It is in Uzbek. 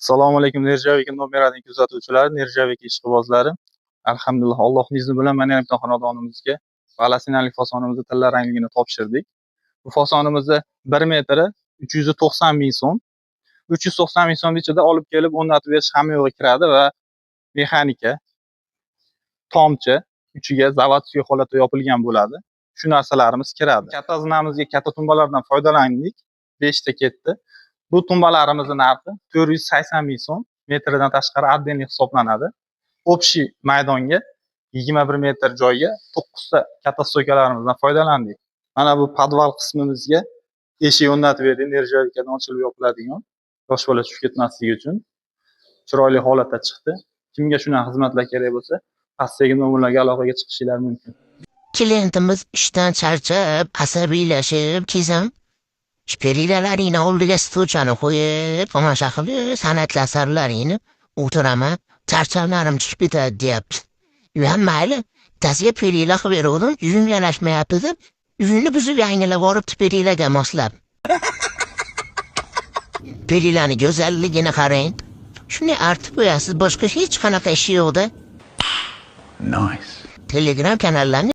Assalomu alaykum, Nerjavika nomer 1 kuzatuvchilari, Nerjavika ishqibozlari. Alhamdulillah, Allohning izni bilan mana bitta xonadonimizga palasinalik fasonimizni tilla rangligini topshirdik. Bu fasonimizni 1 metri 390 ming so'm. 390 ming so'm ichida olib kelib o'rnatib berish hamma yo'g'i kiradi va mexanika, tomchi uchiga заводской holatda yopilgan bo'ladi. Shu narsalarimiz kiradi. Katta zinamizga katta tumbalardan foydalandik. 5 ta ketdi. Bu tumbalarimizni narxi 480 ming so'm, metridan tashqari отдельный hisoblanadi. Общий maydonga 21 metr joyga 9 ta katta стойка larimizdan foydalandik. Mana bu podval qismimizga eshik o'rnatib berdik, нержавейка dan ochilib yopiladigan, yosh bola tushib ketmasligi uchun chiroyli holatda chiqdi. Kimga shunaqa xizmatlar kerak bo'lsa, pastdagi nomerlarga aloqaga chiqishingiz mumkin. Klientimiz ishdan charchab, asabiylashib kelsam, perilalaringni oldiga stulchani qo'yib, tomosha qilib, san'atli asarlaringni o'tiraman, charchamlarim tushib ketadi, deyapti. Uyam mayli, bittasiga perila qilib beruvdim, yuzim yarashmayapti deb, uyini buzib yangilab yuboribdi perilaga moslab. Perilani go'zalligini qarang. Shunday artib qo'yasiz, boshqa hech qanaqa ishi yo'qda. Nice. Telegram kanallarni